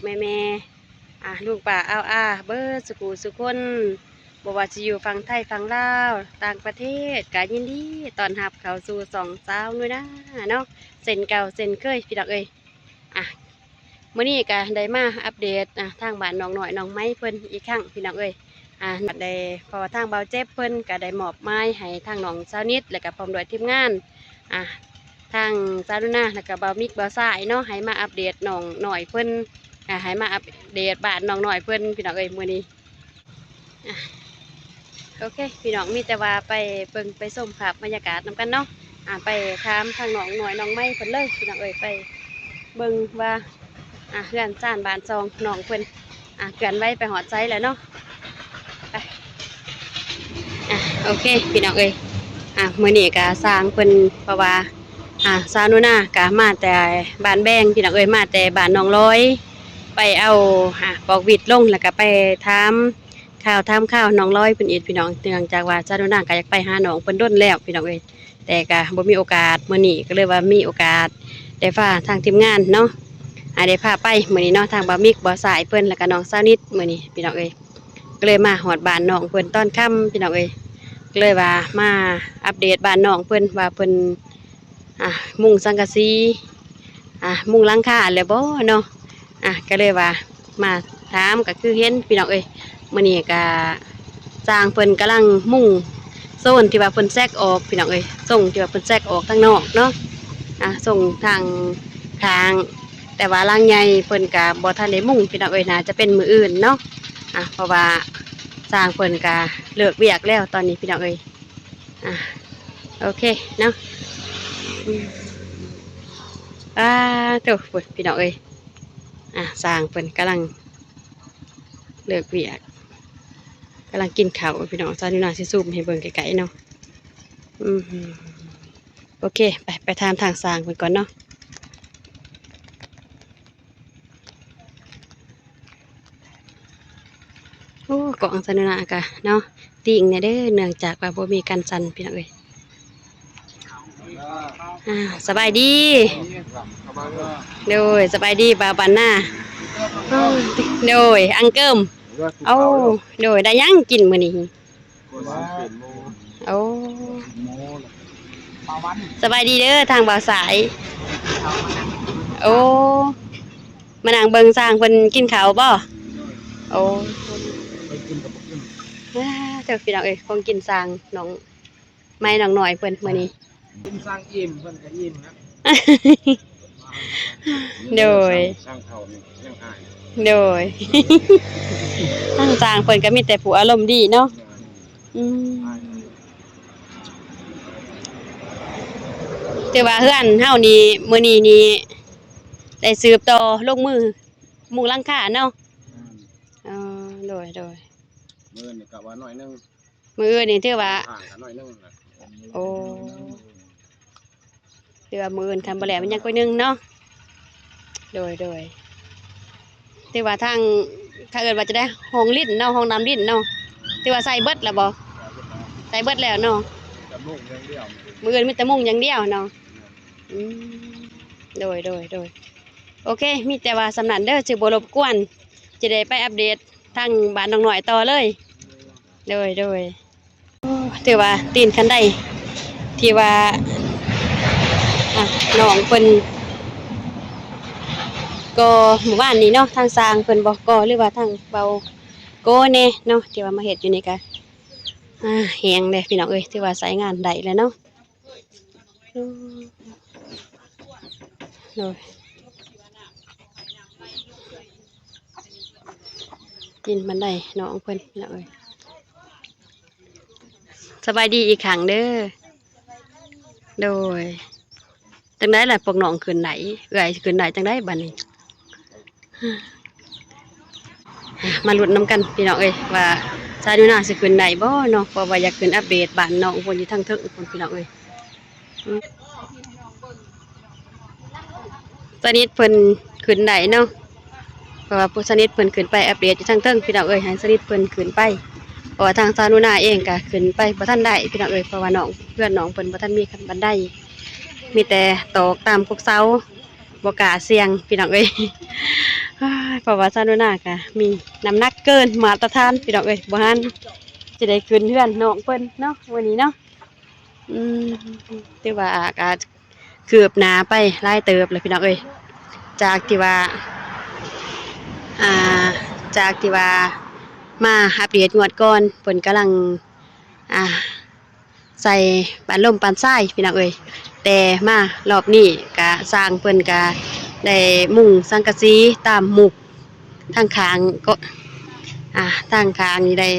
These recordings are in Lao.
ແມ່ໆ ອ່າ ລຸງປ້າອາວອາເບິດສູ່ຜູ້ສູ່ຄົນ ບໍ່ວ່າຊິຢູ່ຝັ່ງໄທຝັ່ງລາວ ຕ່າງປະເທດ ກະຍິນດີຕ້ອນຮັບເຂົ້າສູ່ຊ່ອງສາວໜູນາເນາະ ເຊັ່ນເກົ່າເຊັ່ນເຄີຍພີ່ນ້ອງເອີຍ. ອ່າ ມື້ນີ້ກະໄດ້ມາອັບເດດ ອ່າ ທາງບ້ານນ້ອງນ້ອຍນ້ອງໃໝ່ເພິ່ນອີກຄັ້ງພີ່ນ້ອງເອີຍ. ອ່າ ໄດ້ ເພາະວ່າທາງບ່າວເຈັບເພິ່ນກະໄດ້ມອບໝາຍໃຫ້ທາງນ້ອງສາວນິດ ແລ້ວກະພ້ອມດ້ວຍທີມງານ ອ່າ ທາງສາວໜູນາ ແລ້ວກະບ່າວມິກ ບ່າວຊາຍເນາະ ໃຫ້ມາອັບເດດນ້ອງນ້ອຍເພິ່ນ ອ່າ ໃຫ້ມາອັບເດດບ້ານນ້ອງນ້ອຍເພິ່ນພີ່ນ້ອງເອີຍ ມື້ນີ້. ອ່າ ໂອເຄພີ່ນ້ອງ ມີແຕ່ວ່າໄປເບິ່ງໄປຊົມພາບບັນຍາກາດນຳກັນເນາະ. ອ່າ ໄປຖາມທາງນ້ອງນ້ອຍນ້ອງໃໝ່ເພິ່ນເລີຍພີ່ນ້ອງເອີຍ ໄປເບິ່ງວ່າ ອ່າ ເຮືອນຊານບ້ານຊ່ອງນ້ອງເພິ່ນ ອ່າ ເຄື່ອນໄຫວໄປຮອດໃສແລ້ວເນາະ. ໄປ ອ່າ ໂອເຄພີ່ນ້ອງເອີຍ ອ່າ ມື້ນີ້ກະຊ່າງເພິ່ນ ເພາະວ່າ ອ່າ ສາວໜູນາກະມາແຕ່ບ້ານແບງພີ່ນ້ອງເອີຍ ມາແຕ່ບ້ານໜອງລອຍ ໄປເອົາ ອ່າ ປອກຫວີດລົງ ແລ້ວກະໄປຖາມຂ່າວ ຖາມຂ່າວນ້ອງລອຍເພິ່ນອີກພີ່ນ້ອງ ເນື່ອງຈາກວ່າສາວໜູນາກະຢາກໄປຫານ້ອງເພິ່ນດົນແລ້ວພີ່ນ້ອງເອີຍ ແຕ່ກະບໍ່ມີໂອກາດ ມື້ນີ້ກະເລີຍວ່າມີໂອກາດໄດ້ພາທາງທີມງານເນາະ ອ່າ ໄດ້ພາໄປມື້ນີ້ເນາະ ທາງບ່າວມິກ ບ່າວຊາຍເພິ່ນ ແລ້ວກະນ້ອງສາວນິດ ມື້ນີ້ພີ່ນ້ອງເອີຍ ກະເລີຍມາຮອດບ້ານນ້ອງເພິ່ນຕອນຄ່ຳພີ່ນ້ອງເອີຍ ກະເລີຍວ່າມາອັບເດດບ້ານນ້ອງເພິ່ນວ່າເພິ່ນ ອ່າ ມຸງສັງກະສີ ອ່າ ມຸງຫຼັງຄາແລ້ວບໍ່ເນາະ. ອ່າ ກະເລີຍວ່າມາຖາມ ກະຄືເຫັນພີ່ນ້ອງເອີຍ ມື້ນີ້ກະຊ່າງເພິ່ນກຳລັງມຸງໂຊນທີ່ວ່າເພິ່ນແຊກອອກພີ່ນ້ອງເອີຍ ໂຊນທີ່ວ່າເພິ່ນແຊກອອກທາງນອກເນາະ ອ່າ ໂຊນທາງຂ້າງ ແຕ່ວ່າຫຼັງໃຫຍ່ເພິ່ນກະບໍ່ທັນໄດ້ມຸງພີ່ນ້ອງເອີຍ ໜ້າຈະເປັນມື້ອື່ນເນາະ ອ່າ ເພາະວ່າຊ່າງເພິ່ນກະເລີກວຽກແລ້ວຕອນນີ້ພີ່ນ້ອງເອີຍ. ອ່າ ໂອເຄເນາະ ອືມ ອ່າ ໂທ້ ພຸ້ນພີ່ນ້ອງເອີຍ ອ່າ ຊ່າງເພິ່ນກຳລັງເລີກວຽກ ກຳລັງກິນເຂົ້າພີ່ນ້ອງ ສາວໜູນາຊິຊູມໃຫ້ເບິ່ງໃກ້ໆເນາະ ອືມ ໂອເຄ ໄປ ໄປຖາມທາງຊ່າງເພິ່ນກ່ອນເນາະ. ໂອ້ ກ້ອງສາວໜູນາກະເນາະ ຕິງແດ່ເດີ ເນື່ອງຈາກວ່າບໍ່ມີກັນສັ່ນພີ່ນ້ອງເອີຍ. ອ່າ ສະບາຍດີ ໂດຍ ສະບາຍດີບ່າວບ້ານນາ ໂດຍ ອັງເກີມ ໂອ້ ໂດຍ ໄດ້ຫຍັງກິນມື້ນີ້? ໂອ້ ສະບາຍດີເດີ ທາງບ່າວສາຍ ໂອ້ ມານັ່ງເບິ່ງຊ່າງເພິ່ນກິນເຂົ້າບໍ່? ໂອ້ ອ່າ ເຈົ້າ ພີ່ນ້ອງເອີຍ ຂອງກິນຊ່າງນ້ອງໃໝ່ນ້ອງນ້ອຍເພິ່ນມື້ນີ້ ກິນຊ່າງອີ່ມ ເພິ່ນກະອີ່ມແລ້ວ ໂດຍ ຊ່າງ ຊ່າງເຂົ້ານີ້ຍັງອາຍ ໂດຍ ທາງຊ່າງເພິ່ນກະມີແຕ່ຜູ້ອາລົມດີເນາະ ອືມ ຖືວ່າເຮືອນເຮົານີ້ ມື້ນີ້ນີ້ໄດ້ສືບຕໍ່ລົງມືມຸງຫຼັງຄາເນາະ ແມ່ນ ອໍ ໂດຍ ໂດຍ ມື້ອື່ນນີ້ກະວ່າໜ້ອຍໜຶ່ງ ມື້ອື່ນນີ້ຖືວ່າ ຂ້າງກະໜ້ອຍໜຶ່ງນະ ໂອ້ ຖືວ່າມື້ອື່ນຄັນບໍ່ແລ້ວມັນຍັງກວ່າໜຶ່ງເນາະ ໂດຍ ໂດຍ ຖືວ່າທາງ ເຂົາເອີ້ນວ່າຈັ່ງໃດ ຫ້ອງລິ້ນເນາະ ຫ້ອງນ້ຳລິ້ນເນາະ ຖືວ່າໃສ່ເບິດແລ້ວບໍ່? ໃສ່ເບິດແລ້ວເນາະ ແຕ່ມຸງຢ່າງດຽວ ມື້ອື່ນມີແຕ່ມຸງຢ່າງດຽວເນາະ ອືມ ໂດຍ ໂດຍ ໂດຍ ໂອເຄ ມີແຕ່ວ່າສ່ຳນັ້ນເດີ ຊິບໍ່ລົບກວນ ຈະໄດ້ໄປອັບເດດທາງບ້ານນ້ອງນ້ອຍຕໍ່ເລີຍ ໂດຍ ໂດຍ ໂອ້ ຖືວ່າຕີນຄັນໄດທີ່ວ່າ ອ່າ ນ້ອງເພິ່ນກໍມື້ວານນີ້ເນາະ ທາງຊ່າງເພິ່ນບໍ່ກໍ ຫຼືວ່າທາງເບົາໂກແດ່ເນາະ ທີ່ວ່າມາເຮັດຢູ່ນີ້ກະ ອ່າ ແຮງເດ້ພີ່ນ້ອງເອີຍ ຖືວ່າໃຊ້ງານໄດ້ແລ້ວເນາະ ໂດຍ ຕີນຄັນໄດນ້ອງເພິ່ນພີ່ນ້ອງເອີຍ ສະບາຍດີອີກຄັ້ງເດີ ໂດຍ ຈັ່ງໃດລະພວກນ້ອງຂຶ້ນໄດ້ ເອື້ອຍຂຶ້ນໄດ້ຈັ່ງໃດບາດນີ້ ມາລຸ້ນນຳກັນພີ່ນ້ອງເອີຍ ວ່າສາວໜູນາຊິຂຶ້ນໄດ້ບໍ່ເນາະ ເພາະວ່າຢາກຂຶ້ນອັບເດດບ້ານນ້ອງເພິ່ນຢູ່ທາງເທິງພຸ້ນພີ່ນ້ອງເອີຍ ສະນິດເພິ່ນຂຶ້ນໄດ້ເນາະ ເພາະວ່າຜູ້ສະນິດເພິ່ນຂຶ້ນໄປອັບເດດຢູ່ທາງເທິງພີ່ນ້ອງເອີຍ ໃຫ້ສະນິດເພິ່ນຂຶ້ນໄປ ເພາະວ່າທາງສາວໜູນາເອງກະຂຶ້ນໄປບໍ່ທັນໄດ້ພີ່ນ້ອງເອີຍ ເພາະວ່ານ້ອງ ເຮືອນນ້ອງເພິ່ນບໍ່ທັນມີຂັ້ນບັນໄດ ມີແຕ່ຕອກຕາມກົກເສົາ ບໍ່ກ້າສ່ຽງພີ່ນ້ອງເອີຍ ອ້າຍ ເພາະວ່າຊາວໜູນາກະມີນ້ຳໜັກເກີນມາດຕະຖານ ພີ່ນ້ອງເອີຍ, ບໍ່ທັນຈະໄດ້ຂຶ້ນເຮືອນນ້ອງເພິ່ນເນາະ ມື້ນີ້ເນາະ. ອືມ ຖືວ່າກະຄືບໜ້າໄປຫຼາຍເຕີບແລ້ວ ພີ່ນ້ອງເອີຍ, ຈາກທີ່ວ່າ ອ່າ ຈາກທີ່ວ່າມາອັບເດດງວດກ່ອນ ເພິ່ນກຳລັງ ອ່າ ໃສ່ປານລົມປານຊາຍ ພີ່ນ້ອງເອີຍ. ແຕ່ມາລອບນີ້ກະຊ່າງເພິ່ນກະໄດ້ມຸງສັງກະສີຕາມມຸກທາງຂ້າງ ກໍ ອ່າ ທາງຂ້າງນີ້ໄດ້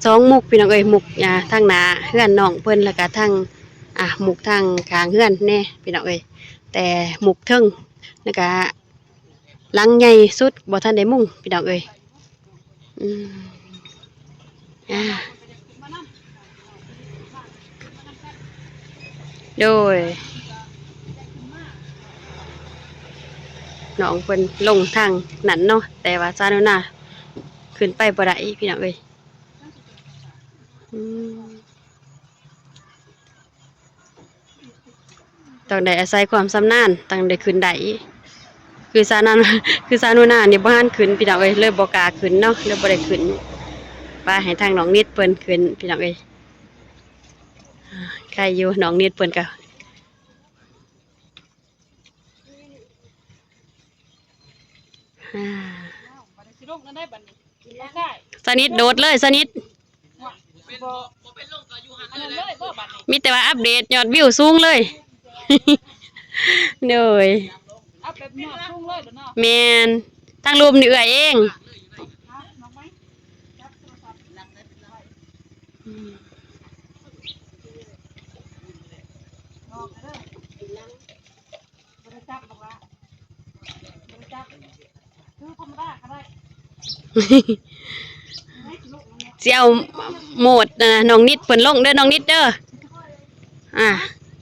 ສອງມຸກ ພີ່ນ້ອງເອີຍ, ມຸກ ອ່າ ທາງໜ້າເຮືອນນ້ອງເພິ່ນ ແລ້ວກະທາງ ອ່າ ມຸກທາງຂ້າງເຮືອນແດ່ ພີ່ນ້ອງເອີຍ. ແຕ່ມຸກເທິງ ແລ້ວກະ ຫຼັງໃຫຍ່ສຸດບໍ່ທັນໄດ້ມຸງ ພີ່ນ້ອງເອີຍ. ອືມ ອ່າ ໂດຍ ນ້ອງເພິ່ນລົງທາງນັ້ນເນາະ, ແຕ່ວ່າຊາວໜູນາຂຶ້ນໄປບໍ່ໄດ້ ພີ່ນ້ອງເອີຍ. ອືມ ຕ້ອງໄດ້ອາໄສຄວາມຊຳນານ ຈັ່ງໄດ້ຂຶ້ນໄດ້. ຄືຊາວນາ ຄືຊາວໜູນານີ້ບໍ່ທັນຂຶ້ນ ພີ່ນ້ອງເອີຍ, ເລີຍບໍ່ກ້າຂຶ້ນເນາະ, ເລີຍບໍ່ໄດ້ຂຶ້ນ. ປະໃຫ້ທາງນ້ອງນິດເພິ່ນຂຶ້ນ ພີ່ນ້ອງເອີຍ. ອ່າ ໃຄຢູ່ ນ້ອງນິດເພິ່ນກະ ອ່າ ສະນິດໂດດເລີຍ ສະນິດ ມີແຕ່ວ່າອັບເດດຍອດວິວສູງເລີຍ. ໂດຍ ແມ່ນ ທາງລຸ່ມນີ້ເອື້ອຍເອງ. ຊິເອົາໂໝດ ອ່າ ນ້ອງນິດເພິ່ນລົງເດີ ນ້ອງນິດເດີ. ອ່າ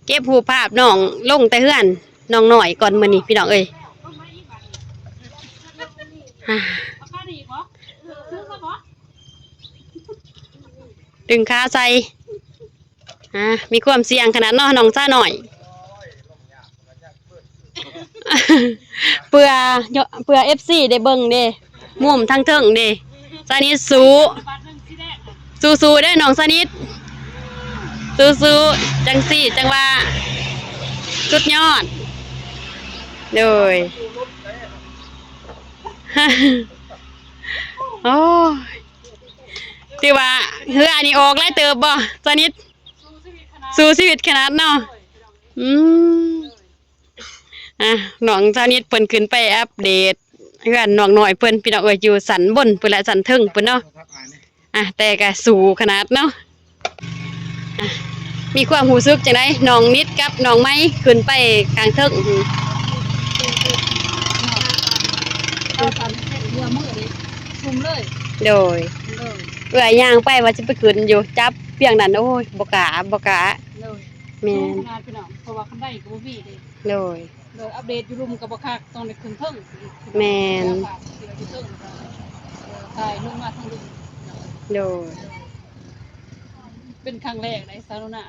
ເກັບຮູບພາບນ້ອງລົງແຕ່ເຮືອນນ້ອງນ້ອຍກ່ອນມື້ນີ້ ພີ່ນ້ອງເອີຍ. ອ່າ ດຶງຂາໃສ່. ອ່າ ມີຄວາມສ່ຽງຂະໜາດເນາະ ນ້ອງສາວນ້ອຍ. ເພື່ອ ເພື່ອເອັຟຊີໄດ້ເບິ່ງເດ້ ມຸມທາງເທິງເດ້. ສານິດສູ້ ສູ້ໆເດີນ້ອງສານິດ ສູ້ໆ ຈັ່ງຊີ້ຈັ່ງວ່າສຸດຍອດ. ໂດຍ ໂອ້ຍ ຖືວ່າເຮືອນີ້ອອກຫຼາຍເຕີບບໍ່ສານິດ? ສູ້ຊີວິດຂະໜາດເນາະ. ອືມ ອ່ະ ນ້ອງສານິດເພິ່ນຂຶ້ນໄປອັບເດດເຮືອນນ້ອງນ້ອຍເພິ່ນ ພີ່ນ້ອງເອີຍ, ຢູ່ຊັ້ນບົນພຸ້ນແຫຼະ ຊັ້ນເທິງພຸ້ນເນາະ. ອ່ະ ແຕ່ກະສູ້ຂະໜາດເນາະ. ອ່ະ ມີຄວາມຮູ້ສຶກຈັ່ງໃດ ນ້ອງນິດກັບນ້ອງໄມ ຂຶ້ນໄປຂ້າງເທິງ? ໂດຍ ເອື້ອຍຍ່າງໄປວ່າຊິໄປຂຶ້ນຢູ່ ຈັບພຽງນັ້ນ ໂອ້ຍ ບໍ່ກ້າ ບໍ່ກ້າ. ໂດຍ ແມ່ນ ສູງຂະໜາດ ພີ່ນ້ອງ ເພາະວ່າຄັນໄດກໍບໍ່ມີເດ້. ໂດຍ ໂດຍ ອັບເດດຢູ່ລຸ່ມກໍບໍ່ຄັກ ຕ້ອງໄດ້ຂຶ້ນເທິງ. ແມ່ນ ແລ້ວກໍຊິໄດ້ຢູ່ເທິງ ກໍ ເອີ ຖ່າຍລົງມາທາງລຸ່ມ. ໂດຍ ເປັນຄັ້ງແລກໃດ ຊາວໜູນາ.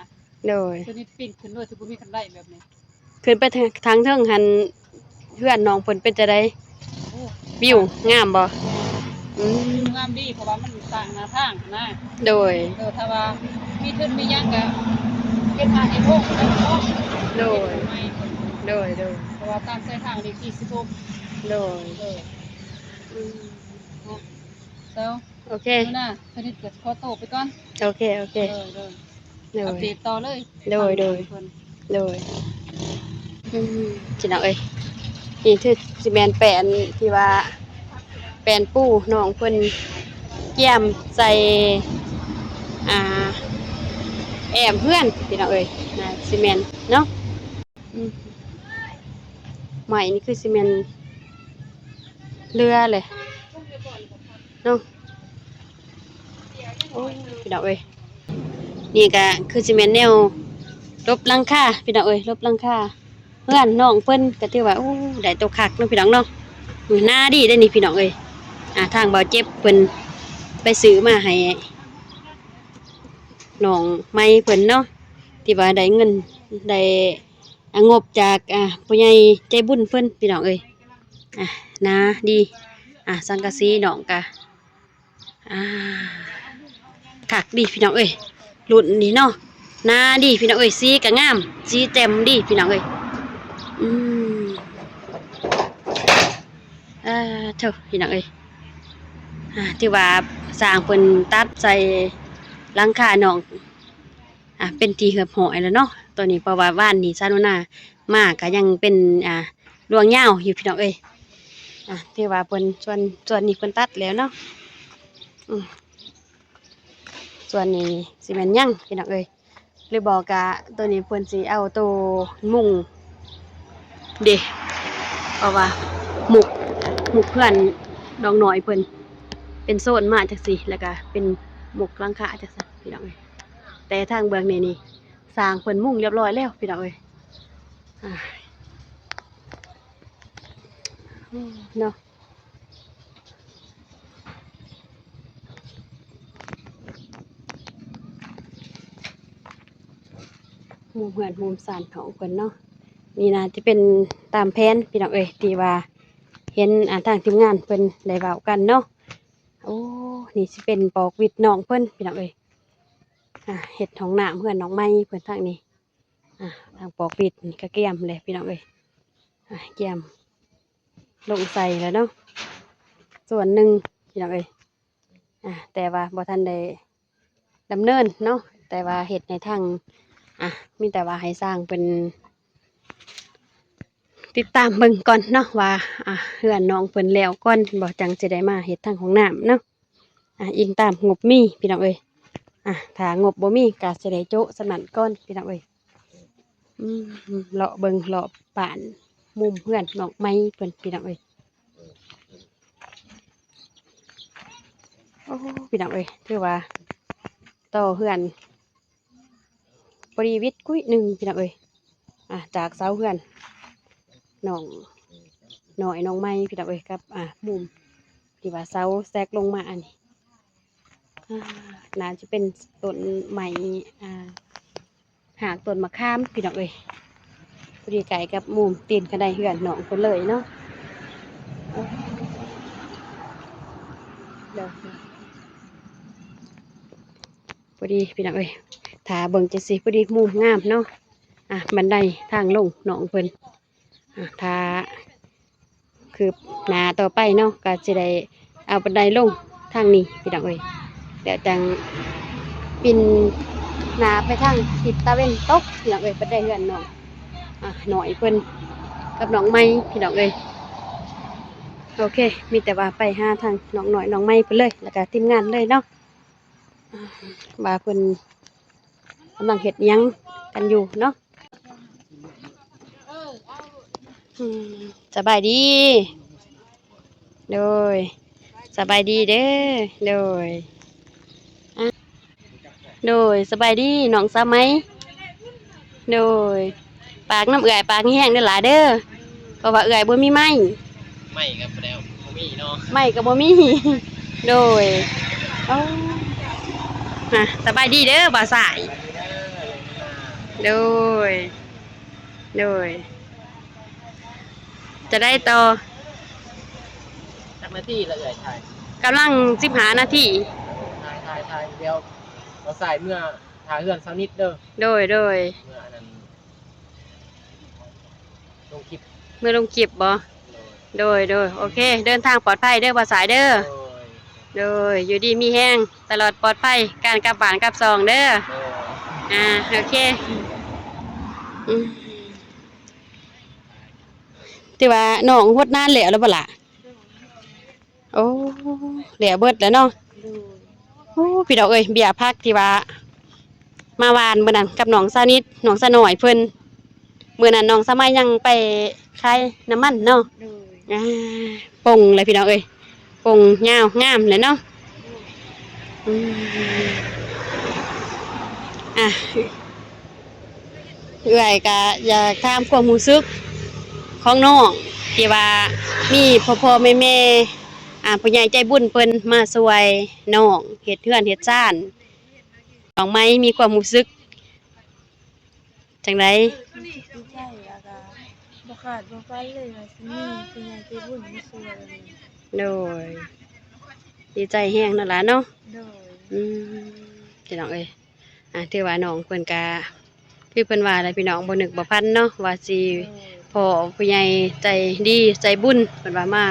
ໂດຍ ຕົວນີ້ປີນຂຶ້ນໂດຍທີ່ບໍ່ມີຄັນໄດແບບນີ້. ຂຶ້ນໄປທາງເທິງຫັ້ນ ເຮືອນນ້ອງເພິ່ນເປັນຈັ່ງໃດ? ໂອ້ ວິວງາມບໍ່? ອືມ ວິວງາມດີ ເພາະວ່າມັນສ້າງໜ້າທາງຫັ້ນນະ. ໂດຍ ເອີ ຖ້າວ່າມີທຶນມີຫຍັງກະເຮັດທາງເຮັດໂຮງໄດ້ເນາະ. ໂດຍ ເຮັດໃໝ່ ໂດຍ ໂດຍ ເພາະວ່າຕາມສາຍທາງເລກທີສິບຫົກ. ໂດຍ ໂດຍ ອືມ ເນາະ ເຈົ້າ. ໂອເຄ ມື້ໜ້າ ສະນິດກໍຂໍໂຕໄປກ່ອນ. ໂອເຄ ໂອເຄ ໂດຍ ໂດຍ ໂດຍ ອັບເດດຕໍ່ເລີຍ. ໂດຍ ໂດຍ ເພິ່ນ ໂດຍ ອືມ ພີ່ນ້ອງເອີຍ ນີ້ຄືຊິແມ່ນແປ້ນທີ່ວ່າ ແປ້ນປູນ້ອງເພິ່ນກຽມໃສ່ ອ່າ ແອ້ມເຮືອນ ພີ່ນ້ອງເອີຍ ໜ້າຊິແມ່ນເນາະ. ອືມ ໄມ້ນີ້ຄືຊິແມ່ນເຫຼືອແຫຼະເນາະ. ໂອ້ຍ ພີ່ນ້ອງເອີຍ ນີ້ກະຄືຊິແມ່ນແນວຫຼົບຫຼັງຄາ ພີ່ນ້ອງເອີຍ ຫຼົບຫຼັງຄາເຮືອນນ້ອງເພິ່ນ ກະຖືວ່າ ໂອ້ ໄດ້ໂຕຄັກເນາະ ພີ່ນ້ອງເນາະ. ໜາດີເດ້ນີ້ ພີ່ນ້ອງເອີຍ. ອ່າ ທາງບ່າວເຈັບເພິ່ນໄປຊື້ມາໃຫ້ນ້ອງໃໝ່ເພິ່ນເນາະ ທີ່ວ່າໄດ້ເງິນ ໄດ້ ອ່າ ງົບຈາກ ອ່າ ຜູ້ໃຫຍ່ໃຈບຸນເພິ່ນ ພີ່ນ້ອງເອີຍ. ອ່ະ ໜາດີ ອ່ະ ສັງກະສີນ້ອງກະ ອ່າ ຄັກດີພີ່ນ້ອງເອີຍ ລຸ້ນນີ້ເນາະ ໜາດີພີ່ນ້ອງເອີຍ ສີກະງາມ ສີແຈ່ມດີພີ່ນ້ອງເອີຍ ອືມ ເອີ ໂທ້ ພີ່ນ້ອງເອີຍ ອ່າ ຖືວ່າຊ່າງເພິ່ນຕັດໃສ່ຫຼັງຄານ້ອງ ອ່າ ເປັນທີ່ຮຽບຮ້ອຍແລ້ວເນາະ ໂຕນີ້ ເພາະວ່າວານນີ້ຊາວໜູນາມາກະຍັງເປັນ ອ່າ ລວງຍາວຢູ່ພີ່ນ້ອງເອີຍ ອ່າ ຖືວ່າເພິ່ນ ສ່ວນ ສ່ວນນີ້ເພິ່ນຕັດແລ້ວເນາະ ອືມ ສ່ວນນີ້ຊິແມ່ນຫຍັງພີ່ນ້ອງເອີຍ ຫຼືບໍ່ກະໂຕນີ້ເພິ່ນຊິເອົາໂຕມຸງເດ ເພາະວ່າມຸກ ມຸກເຮືອນນ້ອງນ້ອຍເພິ່ນເປັນໂຊນມາຈັ່ງຊີ້ ແລ້ວກະເປັນມຸກຫຼັງຄາຈັ່ງຊັ້ນພີ່ນ້ອງເອີຍ ແຕ່ທາງເບື້ອງນີ້ນີ້ ຊ່າງເພິ່ນມຸງຮຽບຮ້ອຍແລ້ວພີ່ນ້ອງເອີຍ ອ່າ ເນາະ ມຸມເຮືອນມຸມຊານຂອງເພິ່ນເນາະ ນີ້ໜ້າຈະເປັນຕາມແຜນພີ່ນ້ອງເອີຍ ທີ່ວ່າເຫັນ ອ່າ ທາງທີມງານເພິ່ນໄດ້ເວົ້າກັນເນາະ ໂອ້ ນີ້ຊິເປັນປອກວິດນ້ອງເພິ່ນພີ່ນ້ອງເອີຍ ອ່າ ເຮັດຫ້ອງນ້ຳເຮືອນນ້ອງໃໝ່ເພິ່ນທາງນີ້ ອ່າ ທາງປອກວິດນີ້ກະກຽມແລ້ວພີ່ນ້ອງເອີຍ ອ່າ ກຽມລົງໃສ່ແລ້ວເນາະ ສ່ວນໜຶ່ງພີ່ນ້ອງເອີຍ ອ່າ ແຕ່ວ່າບໍ່ທັນໄດ້ດຳເນີນເນາະ ແຕ່ວ່າເຮັດໃຫ້ທາງ ອ່າ ມີແຕ່ວ່າໃຫ້ຊ່າງເພິ່ນຕິດຕາມເບິ່ງກ່ອນເນາະ ວ່າ ອ່າ ເຮືອນນ້ອງເພິ່ນແລ້ວກ່ອນບໍ່ ຈັ່ງຊິໄດ້ມາເຮັດທາງຫ້ອງນ້ຳເນາະ ອ່າ ອີງຕາມງົບມີພີ່ນ້ອງເອີຍ ອ່າ ຖ້າງົບບໍ່ມີກະຊິໄດ້ໂຈະສ່ຳນັ້ນກ່ອນພີ່ນ້ອງເອີຍ ອືມ ເລາະເບິ່ງລອບບ້ານ ມຸມເຮືອນນ້ອງໃໝ່ເພິ່ນພີ່ນ້ອງເອີຍ ໂອ້ ພີ່ນ້ອງເອີຍ ຖືວ່າຕໍ່ເຮືອນ ພໍດີວິດກຸ້ຍໜຶ່ງພີ່ນ້ອງເອີຍ ອ່າ ຈາກເສົາເຮືອນນ້ອງນ້ອຍນ້ອງໃໝ່ພີ່ນ້ອງເອີຍ ກັບ ອ່າ ມຸມທີ່ວ່າເສົາແຊກລົງມາອັນນີ້ ອ່າ ໜ້າຈະເປັນຕົ້ນໄມ້ ອ່າ ຮາກຕົ້ນມະຂາມພີ່ນ້ອງເອີຍ ພໍດີໃກ້ກັບມຸມຕີນກະໄດເຮືອນນ້ອງເພິ່ນເລີຍເນາະ ພໍດີພີ່ນ້ອງເອີຍ ຖ້າເບິ່ງຈັ່ງຊີ້ ພໍດີມຸມງາມເນາະ ອ່າ ບັນໄດທາງລົງນ້ອງເພິ່ນ ອ່າ ຖ້າຄືບໜ້າຕໍ່ໄປເນາະ ກະຊິໄດ້ເອົາບັນໄດລົງທາງນີ້ພີ່ນ້ອງເອີຍ ແລ້ວຈັ່ງປິ່ນໜ້າໄປທາງທິດຕາເວັນຕົກພີ່ນ້ອງເອີຍ ບັນໄດເຮືອນນ້ອງ ອ່າ ນ້ອຍເພິ່ນກັບນ້ອງໃໝ່ພີ່ນ້ອງເອີຍ ໂອເຄ ມີແຕ່ວ່າໄປຫາທາງນ້ອງນ້ອຍນ້ອງໃໝ່ເພິ່ນເລີຍ ແລ້ວກະທີມງານເລີຍເນາະ ວ່າເພິ່ນກຳລັງເຮັດຫຍັງກັນຢູ່ເນາະ ອືມ ສະບາຍດີ ໂດຍ ສະບາຍດີເດີ ໂດຍ ອ່ະ ໂດຍ ສະບາຍດີນ້ອງສາວໃໝ່ ໂດຍ ປາກນຳເອື້ອຍປາກແຮງເດີຫຼ້າເດີ ເພາະວ່າເອື້ອຍບໍ່ມີໄມ້ ໄມ້ກໍບໍ່ໄດ້ ບໍ່ມີເນາະ ໄມ້ກໍບໍ່ມີ ໂດຍ ໂອ້ ອ່ະ ສະບາຍດີເດີບ່າວຊາຍ ໂດຍ ໂດຍ ຈະໄດ້ຕໍ່ ຈັກນາທີລະເອື້ອຍ ຖ່າຍ ກຳລັງສິບຫ້ານາທີ ຖ່າຍ ຖ່າຍ ຖ່າຍ ດຽວບ່າວຊາຍເມືອ ຖ້າເຮືອນສາວນິດເດີ ໂດຍ ໂດຍ ເມືອອັນນັ້ນ ລົງຄລິບ ເມືອລົງຄລິບບໍ່? ໂດຍ ໂດຍ ໂດຍ ໂອເຄ ເດີນທາງປອດໄພເດີບ່າວສາຍເດີ ໂດຍ ໂດຍ ຢູ່ດີມີແຮງຕະຫຼອດປອດໄພ ການກັບບ້ານກັບຊ່ອງເດີ ໂດຍ ອ່າ ໂອເຄ ອືມ ຖືວ່ານ້ອງຫົດນາແລ້ວ ແລ້ວບໍ່ລະ? ໂອ້ ແລ້ວເບິດແລ້ວເນາະ ໂດຍ ໂອ້ ພີ່ນ້ອງເອີຍ ເບ້ຍຜັກທີ່ວ່າມາຫວ່ານມື້ນັ້ນກັບນ້ອງສາວນິດ ນ້ອງສາວນ້ອຍເພິ່ນ ມື້ນັ້ນນ້ອງສາວໃໝ່ຍັງໄປຂາຍນ້ຳມັນເນາະ ໂດຍ ອ່າ ປົ່ງແຫຼະພີ່ນ້ອງເອີຍ ປົ່ງຍາວງາມແຫຼະເນາະ ອືມ ອ່ະ ເອື້ອຍກະຢາກຖາມຄວາມຮູ້ສຶກຂອງນ້ອງ ທີ່ວ່າມີພໍ່ໆແມ່ໆ ອ່າ ຜູ້ໃຫຍ່ໃຈບຸນເພິ່ນມາຊ່ວຍນ້ອງເຮັດເຮືອນເຮັດຊານ ນ້ອງໃໝ່ມີຄວາມຮູ້ສຶກຈັ່ງໃດ? ດີໃຈ ແລ້ວກະ ບໍ່ຄາດບໍ່ຝັນເລີຍວ່າຊິມີຜູ້ໃຫຍ່ໃຈບຸນມາຊ່ວຍ. ໂດຍ ດີໃຈແຮງເນາະຫຼານເນາະ. ໂດຍ ອືມ ພີ່ນ້ອງເອີຍ ອ່າ ຖືວ່ານ້ອງເພິ່ນກະ ຄືເພິ່ນວ່າແຫຼະພີ່ນ້ອງ ບໍ່ນຶກບໍ່ຝັນເນາະ ວ່າຊິ ໂດຍ ພໍ້ຜູ້ໃຫຍ່ໃຈດີໃຈບຸນ ເພິ່ນວ່າມາ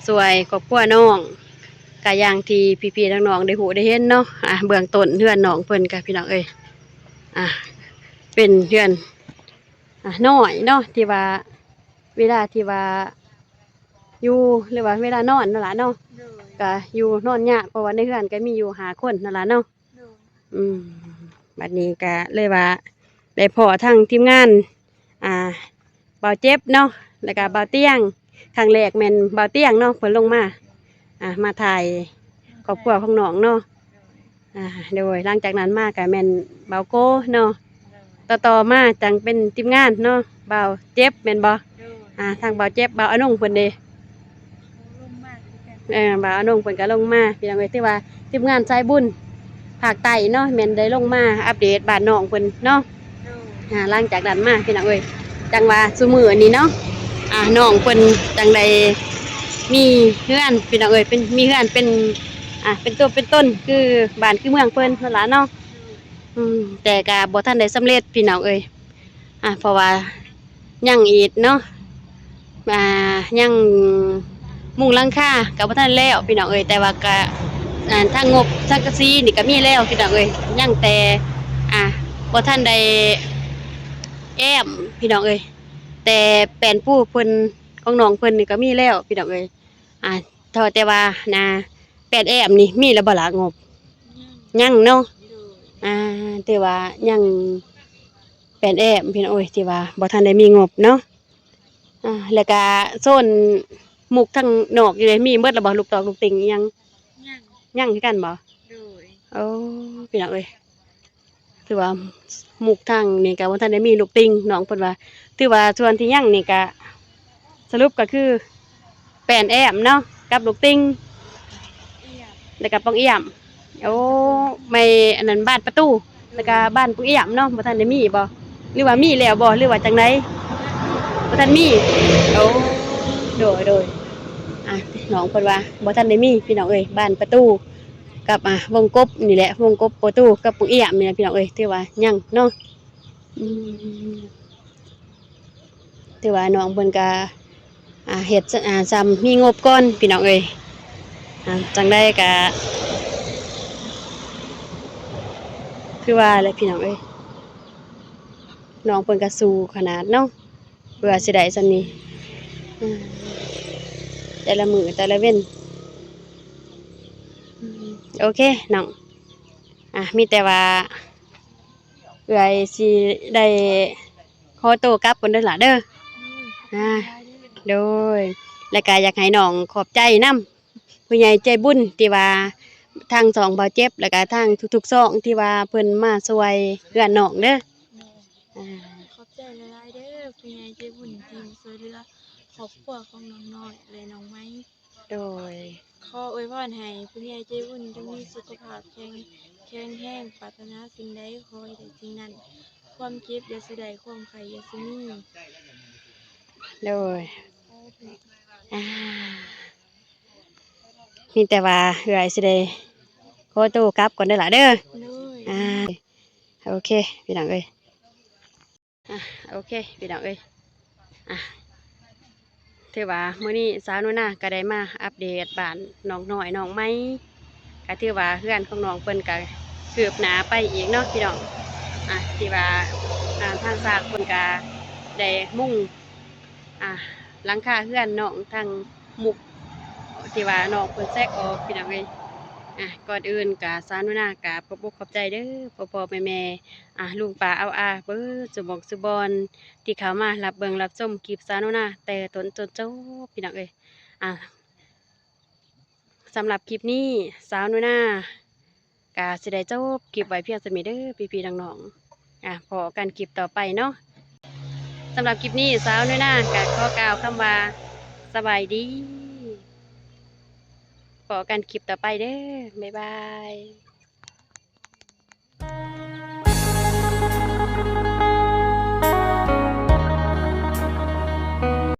ຊ່ວຍຄອບຄົວນ້ອງ ກະຢ່າງທີ່ພີ່ໆນ້ອງໆໄດ້ຮູ້ໄດ້ເຫັນເນາະ. ອ່າ ເບື້ອງຕົ້ນເຮືອນນ້ອງເພິ່ນກະ ພີ່ນ້ອງເອີຍ ອ່າ ເປັນເຮືອນ ອ່າ ນ້ອຍເນາະ ທີ່ວ່າເວລາທີ່ວ່າຢູ່ ຫຼືວ່າເວລານອນນັ້ນລະເນາະ. ໂດຍ ກະຢູ່ນອນຍາກ ເພາະວ່າໃນເຮືອນກະມີຢູ່ຫ້າຄົນນັ້ນລະເນາະ. ໂດຍ ອືມ ບັດນີ້ກະເລີຍວ່າໄດ້ພໍ້ທາງທີມງານ ອ່າ ບ່າວເຈັບເນາະ ແລ້ວກະບ່າວຕຽງ. ຄັ້ງແລກແມ່ນບ່າວຕຽງເນາະ ເພິ່ນລົງມາ ອ່າ ມາຖ່າຍຄອບຄົວຂອງນ້ອງເນາະ. ອ່າ ໂດຍ ຫຼັງຈາກນັ້ນມາກະແມ່ນບ່າວໂກເນາະ. ໂດຍ ຕໍ່ໆມາຈັ່ງເປັນທີມງານເນາະ ບ່າວເຈັບແມ່ນບໍ່? ໂດຍ ອ່າ ທາງບ່າວເຈັບ ບ່າວອານົງເພິ່ນເດ ລົງມາຄືກັນ. ເອີ ບ່າວອານົງເພິ່ນກະລົງມາ ພີ່ນ້ອງເອີຍ. ຖືວ່າທີມງານສາຍບຸນພາກໃຕ້ເນາະ ແມ່ນໄດ້ລົງມາອັບເດດບ້ານນ້ອງເພິ່ນເນາະ. ໂດຍ ອ່າ ຫຼັງຈາກນັ້ນມາ ພີ່ນ້ອງເອີຍ ຈັ່ງວ່າຊຸມື້ນີ້ເນາະ ອ່າ ນ້ອງເພິ່ນຈັ່ງໄດ້ມີເຮືອນ ພີ່ນ້ອງເອີຍ ເປັນ ມີເຮືອນເປັນ ອ່າ ເປັນຕົວເປັນຕົນ ຄືບ້ານຄືເມືອງເພິ່ນນັ້ນລະເນາະ. ໂດຍ ອືມ ແຕ່ກະບໍ່ທັນໄດ້ສຳເລັດ ພີ່ນ້ອງເອີຍ ອ່າ ເພາະວ່າຍັງອີກເນາະ ອ່າ ຍັງມຸງຫຼັງຄາກະບໍ່ທັນແລ້ວ ພີ່ນ້ອງເອີຍ. ແຕ່ວ່າກະ ອ່າ ທາງງົບສັງກະສີນີ້ກະມີແລ້ວ ພີ່ນ້ອງເອີຍ ຍັງແຕ່ ອ່າ ບໍ່ທັນໄດ້ແອ້ມ ພີ່ນ້ອງເອີຍ. ແຕ່ແປ້ນປູເພິ່ນ ຂອງນ້ອງເພິ່ນນີ້ກະມີແລ້ວ ພີ່ນ້ອງເອີຍ. ອ່າ ເທົ່າແຕ່ວ່ານະ ແປ້ນແອ້ມນີ້ມີແລ້ວບໍ່ລະງົບ? ຍັງ ຍັງເນາະ. ໂດຍ ອ່າ ຖືວ່າຍັງແປ້ນແອ້ມ ພີ່ນ້ອງເອີຍ ທີ່ວ່າບໍ່ທັນໄດ້ມີງົບເນາະ. ອ່າ ແລ້ວກະໂຊນມຸກທາງນອກຢູ່ເດ ມີເບິດແລ້ວບໍ່? ລູກຕອກລູກຕິ່ງອີ່ຫຍັງ ຍັງ ຍັງຄືກັນບໍ່? ໂດຍ ໂອ້ ພີ່ນ້ອງເອີຍ ຖືວ່າມຸກທາງນີ້ກະບໍ່ທັນໄດ້ມີລູກຕິ່ງ ນ້ອງເພິ່ນວ່າ. ຖືວ່າສ່ວນທີ່ຍັງນີ້ກະສະຫຼຸບກະຄືແປ້ນແອ້ມເນາະ ກັບລູກຕິ່ງ ແລ້ວກະປ່ອງອ້ຽມ. ໂອ້ ແມ່ນອັນນັ້ນບານປະຕູ ແລ້ວກະບານປ່ອງອ້ຽມເນາະ ບໍ່ທັນໄດ້ມີບໍ່? ຫຼືວ່າມີແລ້ວບໍ່ ຫຼືວ່າຈັ່ງໃດ? ບໍ່ທັນມີ. ໂອ້ ໂດຍ ໂດຍ ອ່າ ນ້ອງເພິ່ນວ່າບໍ່ທັນໄດ້ມີ ພີ່ນ້ອງເອີຍ ບານປະຕູ ກັບ ອ່າ ວົງກົບນີ້ແຫຼະ ວົງກົບປະຕູກັບປ່ອງອ້ຽມນີ້ແຫຼະ ພີ່ນ້ອງເອີຍ ຖືວ່າຍັງເນາະ. ອືມ ຖືວ່ານ້ອງເພິ່ນກະ ອ່າ ເຮັດ ອ່າ ຊ່ຳມີງົບກ່ອນ ພີ່ນ້ອງເອີຍ. ອ່າ ຈັ່ງໃດກະຄືວ່າແຫຼະ ພີ່ນ້ອງເອີຍ ນ້ອງເພິ່ນກະສູ້ຂະໜາດເນາະ ເພື່ອຊິໄດ້ຊ່ຳນີ້ ອືມ ແຕ່ລະມື້ແຕ່ລະເວັນ. ອືມ ໂອເຄນ້ອງ ອ່າ ມີແຕ່ວ່າເອື້ອຍຊິໄດ້ຂໍໂຕກັບກ່ອນເດີຫຼ້າເດີ. ໂດຍ ອ່າ ໂດຍ ແລ້ວກະຢາກໃຫ້ນ້ອງຂອບໃຈນຳ ຜູ້ໃຫຍ່ໃຈບຸນທີ່ວ່າທາງຊ່ອງບ່າວເຈັບ ແລ້ວກະທາງທຸກໆຊ່ອງທີ່ວ່າເພິ່ນມາຊ່ວຍເຮືອນນ້ອງເດີ. ໂດຍ ອ່າ ຂອບໃຈຫຼາຍໆເດີ ຜູ້ໃຫຍ່ໃຈບຸນທີ່ມາຊ່ວຍເຫຼືອຄອບຄົວຂອງນ້ອງນ້ອຍ ແລະ ນ້ອງໃໝ. ໂດຍ ຂໍອວຍພອນໃຫ້ຜູ້ໃຫຍ່ໃຈບຸນຈົ່ງມີສຸຂະພາບແຂງ ແຂງແຮງ ປາດຖະໜາສິ່ງໃດຂໍໃຫ້ໄດ້ສິ່ງນັ້ນ ຄວາມເຈັບຢ່າສູ່ໄດ້ ຄວາມໄຂ້ຢ່າສູ່ມີ. ໂດຍ ສາທຸ ອ່າ ມີແຕ່ວ່າເອື້ອຍຊິໄດ້ຂໍໂຕກັບກ່ອນເດີຫຼ້າເດີ. ໂດຍ ອ່າ ໂອເຄ ພີ່ນ້ອງເອີຍ ອ່ະ ໂອເຄ ພີ່ນ້ອງເອີຍ ອ່ະ ຖືວ່າມື້ນີ້ສາວໜູນາກະໄດ້ມາອັບເດດບ້ານນ້ອງນ້ອຍນ້ອງໃໝ່ ກະຖືວ່າເຮືອນຂອງນ້ອງເພິ່ນກະຄືບໜ້າໄປອີກເນາະພີ່ນ້ອງ. ອ່ະ ທີ່ວ່າ ອ່າ ທາງຊ່າງເພິ່ນກະໄດ້ມຸງ ອ່າ ຫຼັງຄາເຮືອນນ້ອງທາງມຸກ ທີ່ວ່ານ້ອງເພິ່ນແຊກອອກ ພີ່ນ້ອງເອີຍ. ອ່າ ກ່ອນອື່ນກະສາວໜູນາກະຂອບອົກຂອບໃຈເດີ ພໍ່ໆແມ່ໆ ອ່າ ລຸງປ້າອາວອາ ເບິດສູ່ໝ່ອງສູ່ບ່ອນ ທີ່ເຂົ້າມາຮັບເບິ່ງຮັບຊົມຄລິບສາວໜູນາແຕ່ຕົ້ນຈົນຈົບ ພີ່ນ້ອງເອີຍ. ອ່າ ສຳລັບຄລິບນີ້ ສາວໜູນາກະຊິໄດ້ຈົບຄລິບໄວ້ພຽງສ່ຳນີ້ເດີ ພີ່ໆນ້ອງໆ. ອ່າ ພໍ້ກັນຄລິບຕໍ່ໄປເນາະ. ສຳລັບຄລິບນີ້ ສາວໜູນາກະຂໍກ່າວຄຳວ່າ ສະບາຍດີ. ພໍ້ກັນຄລິບຕໍ່ໄປເດີ. ບາຍບາຍ.